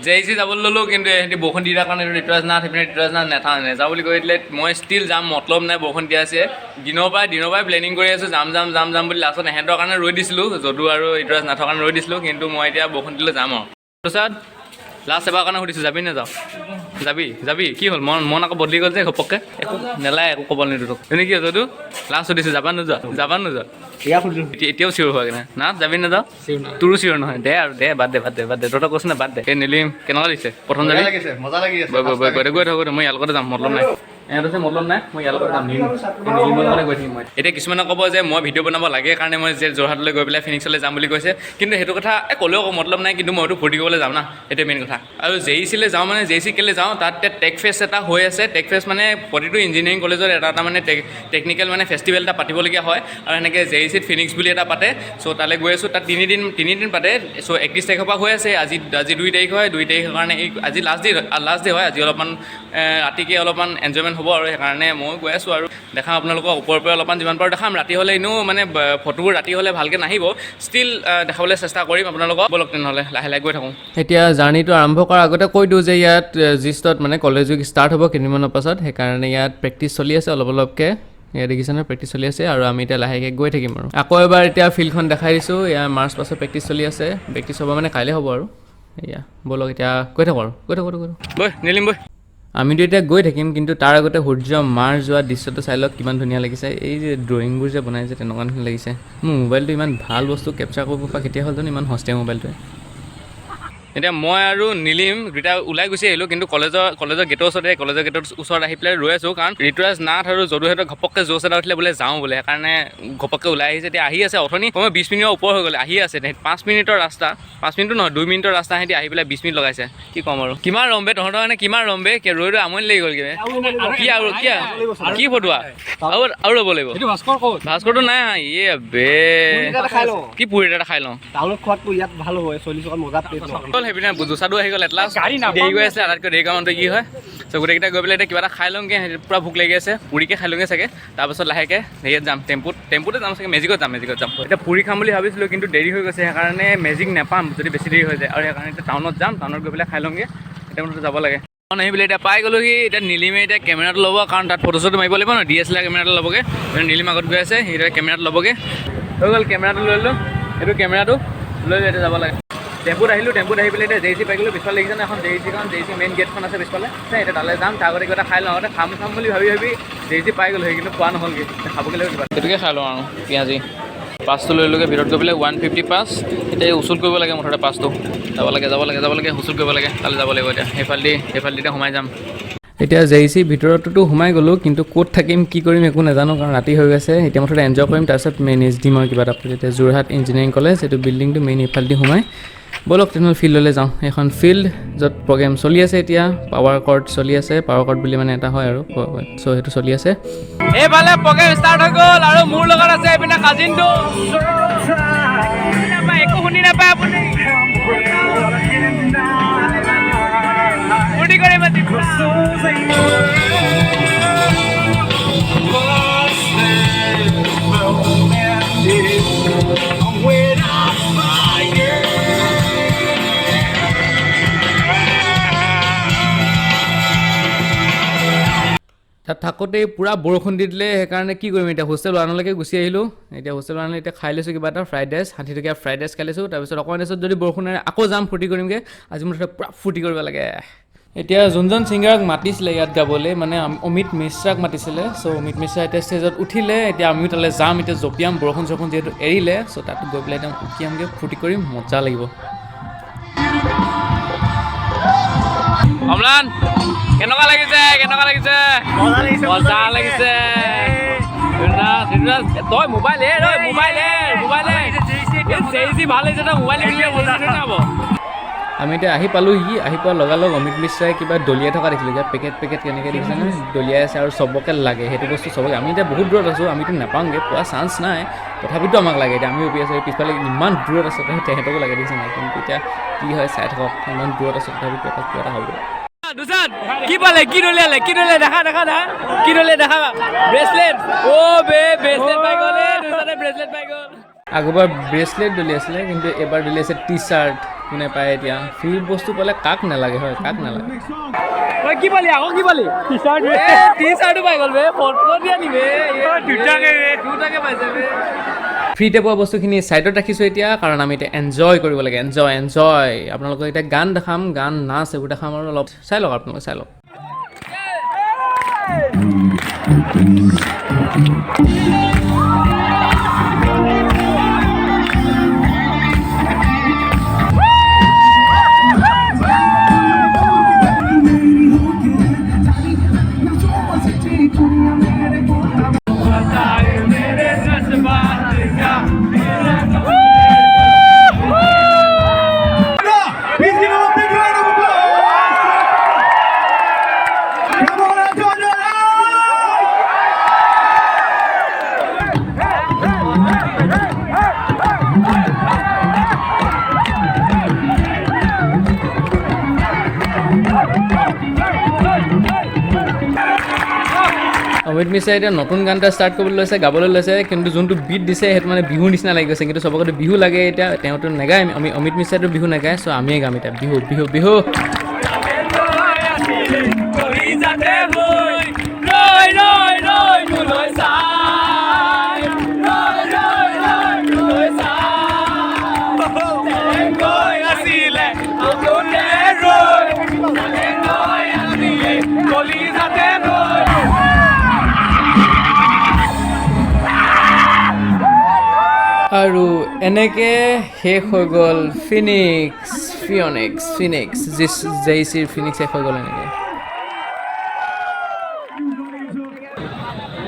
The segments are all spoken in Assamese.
জে চি যাবলৈ ল'লোঁ, কিন্তু সিহঁতি বৰষুণ দি দিয়াৰ কাৰণে ঋতুৰাজ নাথ, সেইপিনে ঋতুৰাজ নাথ নাযাওঁ বুলি কৈ দিলে। মই ষ্টিল যাম, মতলব নাই বৰষুণ দি আছে। দিনৰ পৰাই প্লেনিং কৰি আছোঁ, যাম যাম যাম যাম বুলি। লাষ্টত এহেঁতৰ কাৰণে ৰৈ দিছিলোঁ, যদু আৰু ঋতুৰাজ নাথৰ কাৰণে ৰৈ দিছিলোঁ। কিন্তু মই এতিয়া বৰষুণ দিলে যাম। আৰু তাৰপিছত লাষ্ট এবাৰ কাৰণে সুধিছোঁ, যাবি নাযাওঁ? যাবি যাবি? কি হ'ল, মন মন আকৌ বদলি গ'ল যে ঘপককৈ? একো নেলায়, একো ক'ব নিদিওঁ তোক। এনে কি যদু, লাষ্ট সুধিছোঁ, যাবা নোযোৱা? যাবা নোযোৱা? এতিয়া এতিয়াও চিয়'ৰ হোৱাগৈ নাই না। যাবি নাযাওঁ? তোৰো চিয়'ৰ নহয়। দে আৰু দে, বাদ দে, বাদ দে, বাদ দে। তহঁতক কৈছো না, বাদ দে। এই নীলিম, কেনেকুৱা লাগিছে? প্ৰথম যাবি? লাগিছে, মজা লাগি আছে। গৈ গৈ গৈ গৈ থাকো, মই ইয়াৰ লগতে যাম, মতলব নাই। এহঁত আছে, মতলব নাই, মই ইয়াৰ লগতে যাম। নীলিমৰ লগতে গৈ থাকিম মই। এতিয়া কিছুমানে ক'ব যে মই ভিডিঅ' বনাব লাগে কাৰণে মই যে যোৰহাটলৈ গৈ পেলাই ফিনিক্সলৈ যাম বুলি কৈছে। কিন্তু সেইটো কথা ক'লেও আকৌ মতলব নাই, কিন্তু মইতো ফূৰ্তি কৰিবলৈ যাম না, সেইটোৱে মেইন কথা। আৰু জে ই চিলৈ যাওঁ, মানে জে ই চি কেলৈ যাওঁ? তাত এতিয়া টেক ফেষ্ট এটা হৈ আছে। টেক ফেষ্ট মানে প্ৰতিটো ইঞ্জিনিয়াৰিং কলেজত এটা এটা মানে টেকনিকেল মানে ফেষ্টিভেল এটা পাতিবলগীয়া হয় আৰু সেনেকৈ জে ই চিত ফিনিক্স বুলি এটা পাতে। চ' তালৈ গৈ আছোঁ। তাত তিনিদিন তিনিদিন পাতে। চ' 31 তাৰিখৰ পৰা হৈ আছে। আজি 2 তাৰিখ হয়। 2 তাৰিখৰ কাৰণে এই আজি লাষ্ট ডে হয়। আজি অলপমান ৰাতিকে অলপমান এনজয়মেণ্ট হ'ব আৰু সেইকাৰণে ময়ো গৈ আছোঁ আৰু দেখাম আপোনালোকক ওপৰৰ পৰা অলপমান যিমান পাৰোঁ দেখাম। ৰাতি হ'লে এনেও মানে ফটোবোৰ ৰাতি হ'লে ভালকৈ নাহিব। ষ্টিল দেখাবলৈ চেষ্টা কৰিম আপোনালোকক। ব'লক তেনেহ'লে, লাহে লাহে গৈ থাকোঁ। এতিয়া জাৰ্ণিটো আৰম্ভ কৰাৰ আগতে কৈ দিওঁ যে ইয়াত জিষ্টত মানে কলেজ উইক ষ্টাৰ্ট হ'ব কেইদিনমানৰ পাছত। সেইকাৰণে ইয়াত প্ৰেক্টিচ চলি আছে অলপ অলপকৈ। ইয়াত দেখিছে নহয়, প্ৰেক্টিচ চলি আছে আৰু আমি এতিয়া লাহেকৈ গৈ থাকিম। আৰু আকৌ এবাৰ এতিয়া ফিল্ডখন দেখাই দিছোঁ। ইয়াৰ মাৰ্চ পাছত প্ৰেক্টিচ চলি আছে। প্ৰেক্টিচ হ'ব মানে কাইলৈ হ'ব। আৰু এয়া ব'লক, এতিয়া গৈ থাকোঁ আৰু গৈ থাকোঁ, গৈ থাকোঁ। বৈ নীলিম, বৈ। আমিতো এতিয়া গৈ থাকিম, কিন্তু তাৰ আগতে সূৰ্য মাৰ যোৱা দৃশ্যটো চাই লওক, কিমান ধুনীয়া লাগিছে। এই যে ড্ৰয়িংবোৰ যে বনাইছে, তেনেকুৱা নিচিনা লাগিছে। মোৰ মোবাইলটো ইমান ভাল বস্তু কেপচাৰ কৰিব পৰা কেতিয়া হ'ল জানো? ইমান সস্তীয়া মোবাইলটোৱে। এতিয়া মই আৰু নীলিম দুটা ওলাই গুচি আহিলোঁ, কিন্তু কলেজৰ গেটৰ ওচৰতে, কলেজৰ গেটৰ ওচৰত আহি পেলাই ৰৈ আছোঁ। কাৰণ ঋতুৰাজ নাথ আৰু যদুহঁতৰ ঘপককৈ জোচ এটা উঠিলে, বোলে যাওঁ বোলে, সেইকাৰণে ঘপককৈ ওলাই আহিছে। এতিয়া আহি আছে। অথনি মই 20 মিনিটৰ ওপৰ হৈ গ'লে, আহি আছে। 5 মিনিটৰ ৰাস্তা, 5 মিনিটো নহয়, 2 মিনিটৰ ৰাস্তা সিহঁতি আহি পেলাই 20 মিনিট লগাইছে। কি ক'ম আৰু, কিমান ৰম্বে তহঁতৰ কাৰণে, কিমান ৰম্বে। ৰৈ ৰৈ আমনি লাগি গ'ল। কিবা কি আৰু কি কি ফটোৱা আৰু আৰু ৰ'ব লাগিব। ভাস্কৰটো নাই আহা। ইয়ে বে, কি পুৰি এটা খাই লওঁ। টাউনত খোৱাতকৈ ইয়াত ভাল হ'ব। 40 টকাত মজা প্লেট। গ'ল সেইপিনে জোচাটো আহি গ'ল। এটলাষ্ট দেৰি গৈ আছে, আটাইতকৈ দেৰি কৰা মানুহটো কি হয়। চ' গোটেইকেইটা গৈ পেলাই এতিয়া কিবা এটা খাই লওঁগৈ। পূৰা ভোক লাগি আছে, পুৰিকে খাই লওঁগৈ চাগে। তাৰপাছত লাহেকৈ হেৰিয়াত যাম, টেম্পুত, টেম্পুতে যাম চাগে, মেজিকত যাম, মেজিকত যাম। এতিয়া পুৰি খাম বুলি ভাবিছিলোঁ, কিন্তু দেৰি হৈ গৈছে, সেইকাৰণে মেজিক নাপাম যদি বেছি দেৰি হৈ যায়। আৰু সেইকাৰণে এতিয়া টাউনত যাম, টাউনত গৈ পেলাই খাই লওঁগৈ। এতিয়া মুঠতে যাব লাগে। টাউন আহি পেলাই এতিয়া পাই গ'লোহি। এতিয়া নীলিমে এতিয়া কেমেৰাটো ল'ব, কাৰণ তাত ফটো চটো মাৰিব লাগিব ন। DSLR কেমেৰাটো ল'বগৈ। নীলিম আগত গৈ আছে, সি এতিয়া কেমেৰাটো ল'বগৈ। হৈ গ'ল, কেমেৰাটো লৈ ল'লোঁ। এইটো কেমেৰাটো লৈ এতিয়া যাব লাগে। টেম্পুত আহিলোঁ। টেম্পুত আহি পেলাই এতিয়া জে চি পাই গ'লোঁ। পিছফালে দেখিছে ন এখন জে চিখন, জে চি মেইন গেটখন আছে পিছফালে। এতিয়া তালৈ যাম, তাৰ আগতে কিবা এটা খাই লওঁ। আগতে খাম খাম বুলি ভাবি ভাবি জে চি পাই গ'লোঁ, সেই কিন্তু খোৱা নহ'লগৈ। এতিয়া খাবগৈ লাগিব কিবা। সেইটোকে খাই লওঁ আৰু পিঁয়াজি। পাছটো লৈ ল'লোগৈ। ভিতৰত গৈ পেলাই 150 পাছ। এতিয়া উচুল কৰিব লাগে মুঠতে পাছটো। যাব লাগে, যাব লাগে, যাব লাগে, হুচুল কৰিব লাগে। তালৈ যাব লাগিব। এতিয়া সেইফালেদি এতিয়া সোমাই যাম। এতিয়া জে ই চি ভিতৰতোতো সোমাই গ'লোঁ, কিন্তু ক'ত থাকিম, কি কৰিম একো নাজানো, কাৰণ ৰাতি হৈ গৈছে। এতিয়া মুঠতে এনজয় কৰিম, তাৰপিছত মেনেজ দিম আৰু কিবা এটা। এতিয়া যোৰহাট ইঞ্জিনিয়াৰিং কলেজ, এইটো বিল্ডিংটো মেইন, ইফালেদি সোমাই। ব'লক তেনেহ'লে ফিল্ডলৈ যাওঁ। এইখন ফিল্ড য'ত প্ৰগ্ৰেম চলি আছে এতিয়া। পাৱাৰ কৰ্ড চলি আছে। পাৱাৰ কৰ্ড বুলি মানে এটা হয় আৰু, চ' সেইটো চলি আছে। এইফালে প্ৰগ্ৰেম ষ্টাৰ্ট হৈ গ'ল আৰু মোৰ লগত আছে এইপিনে কাজিনটো। নাপায়, একো শুনি নাপায় আপুনি। ফূৰ্তি কৰিম আজি। তাত থাকোঁতেই পূৰা বৰষুণ দি দিলে। সেইকাৰণে কি কৰিম এতিয়া, হোষ্টেল ওৱানলৈকে গুচি আহিলোঁ। এতিয়া হোষ্টেল ওৱানলৈ এতিয়া খাই লৈছোঁ কিবা এটা, ফ্ৰাইড ৰাইচ, 60 টকীয়া ফ্ৰাইড ৰাইচ খাই লৈছোঁ। তাৰপিছত অকণমান পিছত যদি বৰষুণ আহে, আকৌ যাম, ফূৰ্তি কৰিমগৈ। আজি মুঠতে পূৰা ফূৰ্তি কৰিব লাগে। এতিয়া যোনজন ছিংগাৰক মাতিছিলে ইয়াত গাবলৈ, মানে অমিত মিশ্ৰাক মাতিছিলে। চ' অমিত মিশ্ৰা এতিয়া ষ্টেজত উঠিলে। এতিয়া আমিও তালৈ যাম, এতিয়া জঁপিয়াম। বৰষুণ চৰষুণ যিহেতু এৰিলে, চ' তাত গৈ পেলাই একদম উকিয়ামগৈ, ফূৰ্তি কৰিম, মজা লাগিব। অম্লান, কেনেকুৱা লাগিছে? কেনেকুৱা লাগিছে? মজা লাগিছে। ঋতুৰাজ, ঋতুৰাজ, তই মোবাইল এৰ, ঐ মোবাইল এৰ, মোবাইল এৰ। জেইচি ভাল লাগিছে, তই মোবাইল এৰিলে হ'ব। আমি এতিয়া আহি পালোহি। আহি পোৱাৰ লগালগ অমিত মিশ্ৰাই কিবা দলিয়াই থকা দেখিলোঁ। কিবা পেকেট পেকেট কেনেকৈ দেখিছে নহয়, দলিয়াই আছে আৰু চবকে লাগে সেইটো বস্তু, চবকে। আমি এতিয়া বহুত দূৰত আছোঁ, আমিতো নাপাওঁগৈ, পোৱা চান্স নাই, তথাপিতো আমাক লাগে। এতিয়া আমি ৰখি আছোঁ পিছফালে, ইমান দূৰত আছোঁ, তেহেঁতকো লাগে, দেখিছে নাই? কিন্তু এতিয়া কি হয় চাই থাকক। ইমান দূৰত আছোঁ, তথাপি কিবা এটা হ'ব। দুচান কি পালে? কি দলিয়ালে? কি দলিয়ালে? দেখা, দেখা, দেখা, কি দলিয়ালে দেখা। ব্ৰেচলেট। অ' বে, ব্ৰেচলেট পাই গ'ল। এই দুচানে ব্ৰেচলেট পাই গ'ল। আগৰবাৰ ব্ৰেচলেট দলিয়াইছিলে, কিন্তু এইবাৰ দলিয়াইছে টি চাৰ্ট। কোনে পায় এতিয়া। ফ্ৰী বস্তু পালে কাক নালাগে হয়, কাক নালাগে? কি পালি আকৌ, কি পালি? টি চাৰ্টটো পাই গ'ল বে, ফটো দিয়া নিবে। দুটাকে দুটাকে পাইছে বে। ফ্ৰীতে পোৱা বস্তুখিনি ছাইডত ৰাখিছোঁ এতিয়া, কাৰণ আমি এতিয়া এনজয় কৰিব লাগে। Enjoy, enjoy. আপোনালোকক এতিয়া গান দেখাম, গান, নাচ এইবোৰ দেখাম আৰু অলপ চাই লওক, আপোনালোকে চাই লওক। Please give him a big round of applause. Come on, Antonio! Amit মিশ্ৰাই এতিয়া নতুন গান এটা ষ্টাৰ্ট কৰিবলৈ লৈছে, গাবলৈ লৈছে, কিন্তু যোনটো বিট দিছে সেইটো মানে বিহুৰ নিচিনা লাগি গৈছে। কিন্তু চবকে বিহু লাগে, এতিয়া তেওঁতো নাগায়। আমি অমিত মিশ্ৰাইতো বিহু নাগায়, চ' আমিয়ে গাম এতিয়া বিহু, বিহু, বিহু। ৰৈ ৰৈ ৰৈ মোলৈ চাই, ৰৈ ৰৈ ৰৈ মোলৈ চাই, তেনেকৈ আছিলে আপোনে ৰৈ, তেনেকৈ আছিলে কলিজাতে ৰৈ। আৰু এনেকৈ শেষ হৈ গ'ল ফিনিক্স, ফিয়নিক্স, ফিনিক্স, জেইচিৰ ফিনিক্স শেষ হৈ গ'ল এনেকৈ।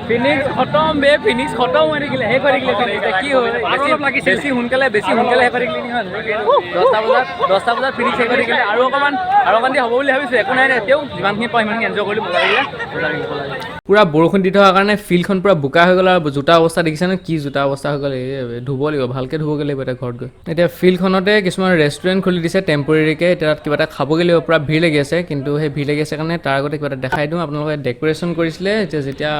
ফিনিক্স খতম বে, ফিনিক্স খতম হৈ থাকিলে, শেষ হৈ থাকিলে ফিনিক্স। এতিয়া কি হ'ল? বেছি সোনকালে শেষ হৈ থাকিলে নহয়। 10টা বজাত ফিনিক্স শেষ হৈ থাকিলে। আৰু অকণমান দেৰি হ'ব বুলি ভাবিছোঁ। একো নাই দে, তেওঁ যিমানখিনি পাওঁ সিমানখিনি এনজয় কৰিলোঁ। মজা লাগিলে, মজা লাগিলে, মজা লাগিলে। পূৰা বৰষুণ দি থকাৰ কাৰণে ফিল্ডখন পূৰা বোকা হৈ গ'ল আৰু জোতা অৱস্থা দেখিছেনে, কি জোতা অৱস্থা হৈ গ'ল। এই ধুব লাগিব, ভালকৈ ধুবগৈ লাগিব এতিয়া ঘৰত গৈ। এতিয়া ফিল্ডখনতে কিছুমান ৰেষ্টুৰেণ্ট খুলি দিছে টেম্পৰেৰীকৈ। এতিয়া তাত কিবা এটা খাবগৈ লাগিব, পূৰা ভিৰ লাগি আছে। কিন্তু সেই ভিৰ লাগি আছে কাৰণে তাৰ আগতে কিবা এটা দেখাই দিওঁ আপোনালোকে। ডেক'ৰেশ্যন কৰিছিলে। এতিয়া যেতিয়া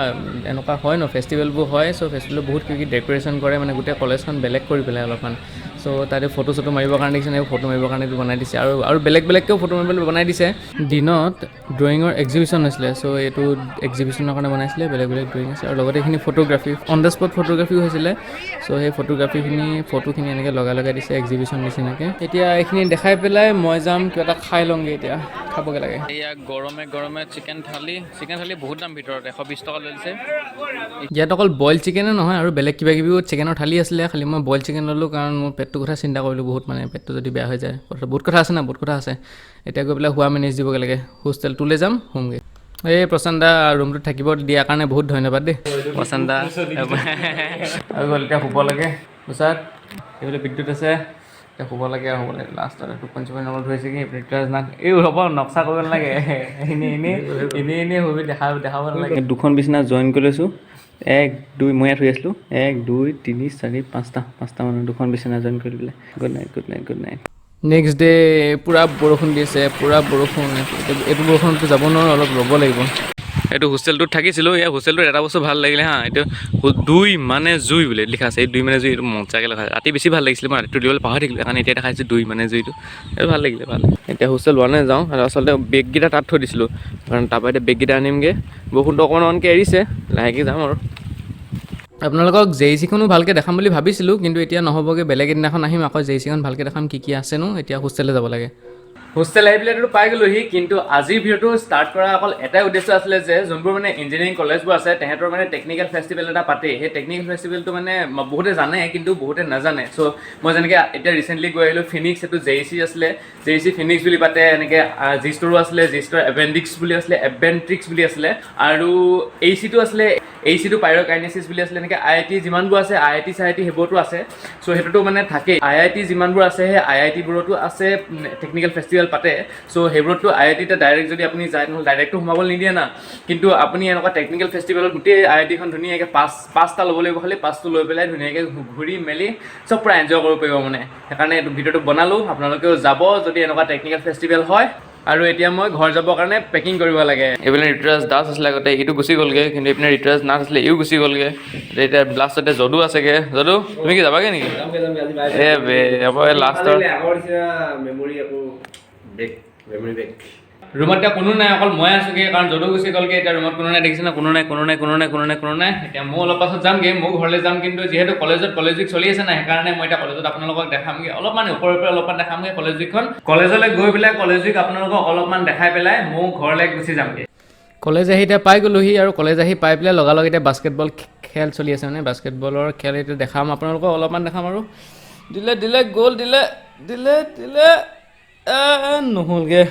এনেকুৱা হয় ন, ফেষ্টিভেলবোৰ হয়, চ' ফেষ্টিভেলত বহুত কিবা কিবি ডেক'ৰেশ্যন কৰে, মানে গোটেই কলেজখন বেলেগ কৰি পেলাই অলপমান। চ' তাতে ফটো চটো মাৰিবৰ কাৰণে দেখিছে, ফটো মাৰিবৰ কাৰণে এইটো বনাই দিছে আৰু বেলেগ বেলেগকৈও ফটো মাৰিবলৈ বনাই দিছে। দিনত ড্ৰয়িঙৰ এক্সিবিশ্যন হৈছিলে, চ' এইটো এক্সিবিশ্যনৰ কাৰণে বনাইছিলে। বেলেগ বেলেগ ড্ৰয়িং আছে আৰু লগতে এইখিনি ফটোগ্ৰাফী, অন the spot ফটোগ্ৰাফীও হৈছিলে। চ' সেই ফটোগ্ৰাফীখিনি, ফটোখিনি এনেকৈ লগাই লগাই দিছে এক্সিবিশ্যন নিচিনাকৈ। এতিয়া এইখিনি দেখাই পেলাই মই যাম, কিবা এটা খাই লওঁগৈ, এতিয়া খাবগৈ লাগে। এয়া গৰমে গৰমে চিকেন থালি। চিকেন থালি বহুত দাম, ভিতৰত 120 টকা লৈ লৈছে। ইয়াত অকল বইল চিকেনে নহয়, আৰু বেলেগ কিবা কিবিও চিকেনৰ থালি আছিলে। খালি মই বইল চিকেন ল'লোঁ, কাৰণ মোৰ পেটটোৰ কথা চিন্তা কৰিলোঁ বহুত। মানে পেটটো যদি বেয়া হৈ যায়, কথা বহুত কথা আছে না, বহুত কথা আছে। এতিয়া গৈ পেলাই শোৱা মেনেজ দিবগৈ লাগে। হোষ্টেলটোলৈ যাম, শুমগৈ। এই প্ৰশান্ত দা, ৰুমটোত থাকিব দিয়াৰ কাৰণে বহুত ধন্যবাদ দেই প্ৰশান্ত দা। হৈ গ'ল, এতিয়া শুব লাগে। প্ৰসাদ, এইফালে বিদ্যুৎ আছে। এতিয়া শুব লাগে আৰু শুব লাগে। লাষ্টত টোপনি চোপনি অলপ ধৰিছে কি পৃথ্বীৰাজ নাথ। এই হ'ব, নক্সা কৰিব নালাগে, এনেই এনেই এনেই এনেই সুবি দেখাব নালাগে। দুখন বিচনা জইন কৰি লৈছোঁ। এক, দুই, মই ইয়াত শুই আছিলোঁ। এক, দুই, তিনি, চাৰি, পাঁচটা, পাঁচটা মানুহ দুখন বিচনা জইন কৰি পেলাই। Good night, good night, good night. Next day পূৰা বৰষুণ দি আছে, পূৰা বৰষুণ। এইটো বৰষুণতো যাব নোৱাৰোঁ, অলপ ৰ'ব লাগিব। এইটো হোষ্টেলটোত থাকিছিলোঁ। ইয়াৰ হোষ্টেলটোত এটা বস্তু ভাল লাগিলে হা, এইটো দুই মানে জুই বুলি লিখা আছে। এই দুই মানে জুই, এইটো মজাকৈ লিখা আছে। ৰাতি বেছি ভাল লাগিছিলে, মই ৰাতিটো দিবলৈ পাহৰি থাকিলোঁ, সেইকাৰণে এতিয়া দেখাইছোঁ দুই মানে জুইটো। এইটো ভাল লাগিলে, ভাল। এতিয়া হোষ্টেল ওৱানে যাওঁ আৰু আচলতে বেগকেইটা তাত থৈ দিছিলোঁ, কাৰণ তাৰপৰা এতিয়া বেগকেইটা আনিমগৈ। বৰষুণটো অকণমান অকণমানকৈ এৰিছে, লাহেকৈ যাম আৰু। আপোনালোকক জেইচিখনো ভালকৈ দেখাম বুলি ভাবিছিলোঁ, কিন্তু এতিয়া নহ'বগৈ। বেলেগ এদিনাখন আহিম আকৌ, জেইচিখন ভালকৈ দেখাম কি কি আছেনো। এতিয়া হোষ্টেললৈ যাব লাগে। হোষ্টেল আহি পেলাই পাই গ'লোহি। কিন্তু আজিৰ ভিডিঅ'টো ষ্টাৰ্ট কৰা অকল এটাই উদ্দেশ্য আছিলে যে যোনবোৰ মানে ইঞ্জিনিয়াৰিং কলেজবোৰ আছে, তেহেঁতৰ মানে টেকনিকেল ফেষ্টিভেল এটা পাতে। সেই টেকনিকেল ফেষ্টিভেলটো মানে বহুতে জানে, কিন্তু বহুতে নাজানে। চ' মই যেনেকৈ এতিয়া ৰিচেণ্টলি গৈ আহিলোঁ ফিনিক্স, সেইটো জেইচি আছিলে, জেইচি ফিনিক্স বুলি পাতে। এনেকৈ জিষ্টৰো আছিলে, জিষ্টৰ এভেণ্ডিক্স বুলি আছিলে, এভেণ্ট্ৰিক্স বুলি আছিলে। আৰু এইচিটো আছিলে, এইচিটো পাইৰ'কাইনেচিছ বুলি আছিলে। এনেকৈ আই I T যিমানবোৰ আছে, আই I T চাই I T সেইবোৰতো আছে। চ' সেইটোতো মানে থাকেই। আই I T যিমানবোৰ আছে, সেই আই আই টিবোৰতো আছে, টেকনিকেল ফেষ্টিভেল পাতে। চ' সেইবোৰতো আই আই টিতে ডাইৰেক্ট যদি আপুনি যায়, তেনেহ'লে ডাইৰেক্টটো সোমাবলৈ নিদিয়ে না। কিন্তু আপুনি এনেকুৱা টেকনিকেল ফেষ্টিভেলত গোটেই আই আই টিখন ধুনীয়াকৈ পাঁচটা ল'ব লাগিব, খালি পাঁচটো লৈ পেলাই ধুনীয়াকৈ ঘূৰি মেলি চব পূৰা এনজয় কৰিব পাৰিব মানে। সেইকাৰণে এইটো ভিডিঅ'টো বনালোঁ। আপোনালোকেও যাব যদি এনেকুৱা টেকনিকেল ফেষ্টিভেল হয়। আৰু এতিয়া মই ঘৰ যাবৰ কাৰণে পেকিং কৰিব লাগে। এইপিনে ঋতুৰাজ দাস আছিলে আগতে, এইটো গুচি গ'লগৈ। কিন্তু এইপিনে ঋতুৰাজ নাথ আছিলে, ইও গুচি গ'লগৈ। এতিয়া লাষ্টতে যদু আছেগৈ। যদু, তুমি কি যাবাগৈ নেকি? এ বে, হ'ব, এই লাষ্টৰ আগৰ নিচিনা মেমৰি আকৌ বেক, মেমৰি বেক। ৰুমত এতিয়া কোনো নাই, অকল মই আছোগৈ, কাৰণ যদু গুচি গ'লগৈ। এতিয়া ৰুমত কোনো নাই, দেখিছে ন? কোনো নাই, কোনো নাই, কোনো নাই, কোনো নাই, কোনো নাই। এতিয়া মই অলপ পাছত যামগৈ, মোৰ ঘৰলৈ যাম। কিন্তু যিহেতু কলেজত কলেজ উইক চলি আছে নাই, সেইকাৰণে মই এতিয়া কলেজত আপোনালোকক দেখামগৈ, অলপমান ওপৰে ওপৰে অলপমান দেখামগৈ কলেজ উইকখন। কলেজলৈ গৈ পেলাই কলেজ উইক আপোনালোকক অলপমান দেখাই পেলাই মোৰ ঘৰলৈ গুচি যামগৈ। কলেজ আহি এতিয়া পাই গ'লোহি আৰু কলেজ আহি পাই পেলাই লগালগ এতিয়া বাস্কেটবল খেল চলি আছে, মানে বাস্কেটবলৰ খেল এতিয়া দেখাম আপোনালোকক, অলপমান দেখাম। আৰু দিলে, দিলে, গ'ল, দিলে, দিলে, দিলে, নহ'লগৈ,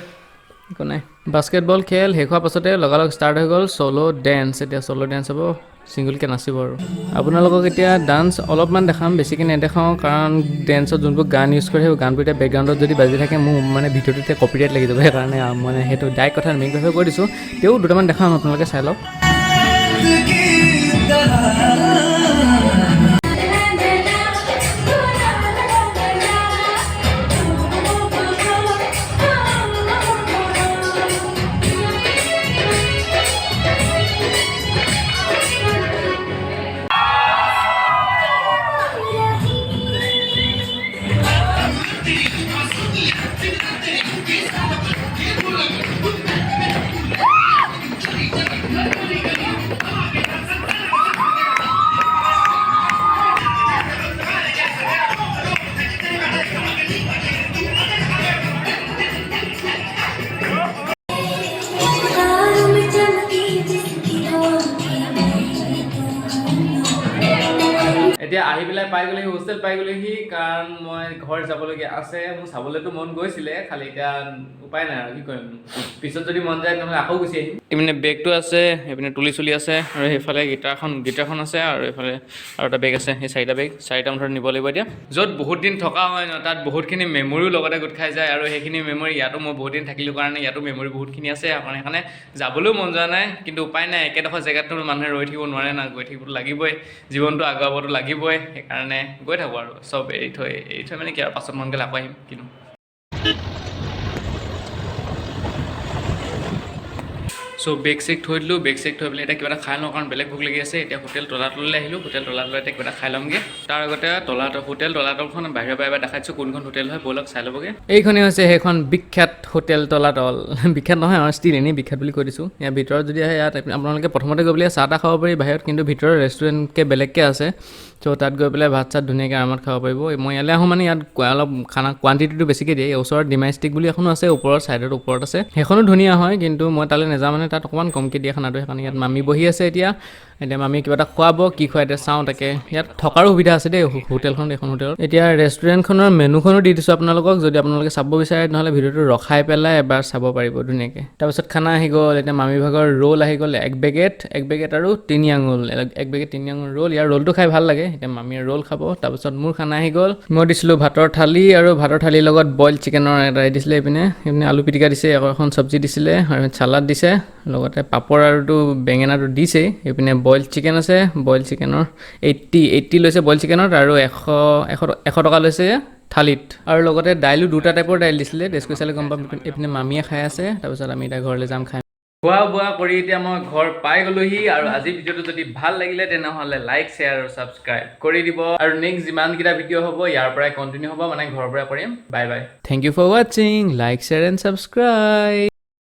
একো নাই। বাস্কেটবল খেল শেষ হোৱাৰ পাছতে লগালগ ষ্টাৰ্ট হৈ গ'ল চ'ল' ডেন্স। এতিয়া চ'ল' ডেন্স হ'ব, ছিংগলকৈ নাচিব। আৰু আপোনালোকক এতিয়া ডান্স অলপমান দেখাম, বেছিকৈ নেদেখাওঁ, কাৰণ ডেন্সত যোনবোৰ গান ইউজ কৰে, সেই গানবোৰ এতিয়া বেকগ্ৰাউণ্ডত যদি বাজি থাকে, মোৰ মানে ভিডিঅ'টোত এতিয়া কপিৰাইট লাগি যাব। সেইকাৰণে মানে সেইটো ডাইৰেক্ট কথা মেইন কথা কৈ দিছোঁ। তেওঁ দুটামান দেখাম, আপোনালোকে চাই লওক। तारों में चमकी जिसकी आंखें, मैं तो हूँ। এতিয়া আহি পেলাই পাই গ'লেহি, হোষ্টেল পাই গ'লেহি, কাৰণ মই ঘৰ যাবলগীয়া আছে। মোৰ চাবলৈতো মন গৈছিলে, খালি এতিয়া উপায় নাই আৰু কি কৰিম। পিছত যদি মন যায় তেনেহ'লে আকৌ গুচি আহিম। এইপিনে বেগটো আছে, এইপিনে তুলি চুলি আছে আৰু সেইফালে গীটাৰখন আছে আৰু এইফালে আৰু এটা বেগ আছে। সেই চাৰিটা বেগ, চাৰিটা মুঠতে নিব লাগিব। এতিয়া য'ত বহুত দিন থকা হয় ন, তাত বহুতখিনি মেমৰিও লগতে গোট খাই যায় আৰু সেইখিনি মেমৰি ইয়াতো মই বহুত দিন থাকিলোঁ কাৰণে ইয়াতো মেমৰি বহুতখিনি আছে। সেইকাৰণে যাবলৈও মন যোৱা নাই, কিন্তু উপায় নাই। একেডোখৰ জেগাততো মানুহে ৰৈ থাকিব নোৱাৰে না, গৈ থাকিবতো লাগিবই, জীৱনটো আগুৱাবতো লাগিবই। সেইকাৰণে গৈ থাকোঁ আৰু চব এৰি থৈ। এৰি থৈ মানে কি আৰু, পাছত মন গ'লে আকৌ আহিম। কিন্তু চ' বেগ চেগ থৈ দিলোঁ। বেগ চেগ থৈ পেলাই এতিয়া কিবা এটা খাই লওঁ, কাৰণ বেলেগ ভোক লাগি আছে। এতিয়া হোটেল তলাতললৈ আহিলোঁ। হোটেল তলাতলত এতিয়া কিবা এটা খাই ল'মগৈ। তাৰ আগতে হোটেল তলাতলখন বাহিৰৰ পৰা এবাৰ দেখাই দিছোঁ, কোনখন হোটেল হয়, ব'লক চাই ল'বগৈ। এইখনেই হৈছে সেইখন বিখ্যাত হোটেল তলাতল। বিখ্যাত নহয় আৰু, ষ্টিল এনেই বিখ্যাত বুলি কৈ দিছোঁ। ইয়াৰ ভিতৰত যদি আহে, ইয়াত আপোনালোকে প্ৰথমতে গৈ পেলাই চাহ তাহ খাব পাৰি বাহিৰত, কিন্তু ভিতৰৰ ৰেষ্টুৰেণ্টকৈ বেলেগকৈ আছে। চ' তাত গৈ পেলাই ভাত চাত ধুনীয়াকৈ আৰামত খাব পাৰিব। মই ইয়ালৈ আহোঁ মানে ইয়াত অলপ খানা কোৱাণ্টিটিটো বেছিকৈ দিয়ে। এই ওচৰত ডিমাইষ্টিক বুলি এখনো আছে, ওপৰত ছাইডত ওপৰত আছে, সেইখনো ধুনীয়া হয়, কিন্তু মই তালৈ নাযাওঁ, মানে তাত অকণমান কমকৈ দিয়ে খানাটো। সেইকাৰণে ইয়াত মামী বহি আছে এতিয়া। এতিয়া মামী কিবা এটা খুৱাব, কি খুৱাই এতিয়া চাওঁ তাকে। ইয়াত থকাৰো সুবিধা আছে দেই হোটেলখনত, এইখন হোটেলত। এতিয়া ৰেষ্টুৰেণ্টখনৰ মেনুখনো দি দিছোঁ আপোনালোকক, যদি আপোনালোকে চাব বিচাৰে তেনেহ'লে ভিডিঅ'টো ৰখাই পেলাই এবাৰ চাব পাৰিব ধুনীয়াকৈ। তাৰপিছত খানা আহি গ'ল। এতিয়া মামী ভাগৰ ৰোল আহি গ'ল, এক বেগেট, এক বেগেট আৰু তিনি আঙুল, এক বেগেট তিনি আঙুল ৰোল। ইয়াৰ ৰোলটো খাই ভাল লাগে। এতিয়া মামীয়ে ৰোল খাব। তাৰপিছত মোৰ খানা আহি গ'ল। মই দিছিলোঁ ভাতৰ থালি আৰু ভাতৰ থালিৰ লগত বইল চিকেনৰ এটা দিছিলে। এইপিনে আলু পিটিকা দিছে, আকৌ এখন চব্জি দিছিলে আৰু চালাড দিছে, লগতে পাপৰ আৰুতো বেঙেনাটো দিছেই। এইপিনে বইল চিকেন আছে। বইল চিকেনৰ 80 লৈছে বইল চিকেনত আৰু 100 টকা লৈছে থালিত। আৰু লগতে দাইলো দুটা টাইপৰ দাইল দিছিলে। টেষ্ট কৰি চালে গম পাম। এইপিনে মামীয়ে খাই আছে। তাৰপিছত আমি এতিয়া ঘৰলৈ যাম খাই। খোৱা বোৱা কৰি এতিয়া মই ঘৰ পাই গ'লোহি। আৰু আজি ভিডিঅ'টো যদি ভাল লাগিলে, তেনেহ'লে লাইক, শ্বেয়াৰ আৰু ছাবস্ক্ৰাইব কৰি দিব। আৰু নেক্সট যিমানকেইটা ভিডিঅ' হ'ব, ইয়াৰ পৰাই কণ্টিনিউ হ'ব, মানে ঘৰৰ পৰাই কৰিম। Bye bye. Thank you for watching. Like, share and subscribe.